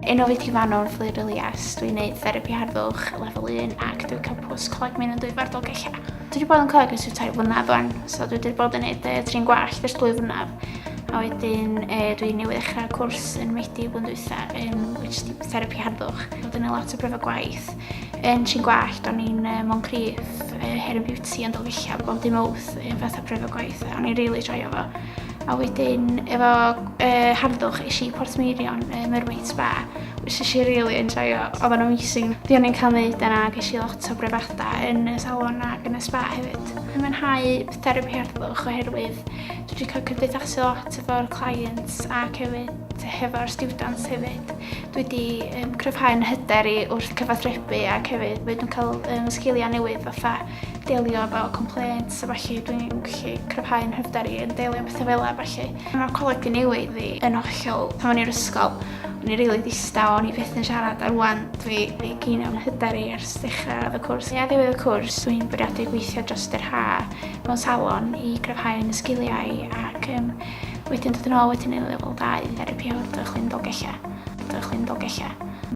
Enw fi 'di Manon Fflur Elias, dwi'n neud therapi harddwch lefel 1 ac dwi'n cael pws Coleg Meinin Dwyfor Dolgellau. Dwi wedi bod yn coleg ers tair flynedd wan, so dwi wedi bod yn neud trin gwallt ers 2 flynedd. A wedyn dwi newydd ddechrau cwrs yn Medi blwyddyn dwytha, which di therapi harddwch. Dwi'n neud lot o brifo gwaith yn trin gwallt, o'n i'n Moncrief, Hair and Beauty yn Dolgellau, bob dim Mawrth, fatha brifo gwaith, a o'n i'n really joio fo. A wedyn efo harddwch es i Portmeirion, Mermaid Spa, which nes i really enjoyo. Oedd o'n amazing. Be o'n i'n cael neud yna, ges i lot o brifadau yn y salon ac yn y spa hefyd. Dwi'n mwynhau therapi harddwch oherwydd dwi wedi cael cymdeithasu lot efo'r clients ac hefyd hefo'r students hefyd. Dwi wedi cryfhau'n hyder i wrth cyfathrebu ac hefyd dwi'n cael sgiliau newydd fatha delio efo complaints a ballu, dwi'n gallu cryfhau'n hyfder i yn delio pethau fel 'a ballu. Mae'r coleg 'di newid fi yn hollol. Pan o'n i'r ysgol, o'n i'n rili ddistaw, o'n i byth yn siarad a rwan dwi 'di gainio hyder i ers dechrau y cwrs. Ar ddiwedd y cwrs dwi'n bwriadu gweithio dros yr ha mewn salon i gryfhau yn y sgiliau i ac um, wedyn dod yn ôl wedyn i lefel 2 therapi harddwch yn Dolgellau. Dolgellau.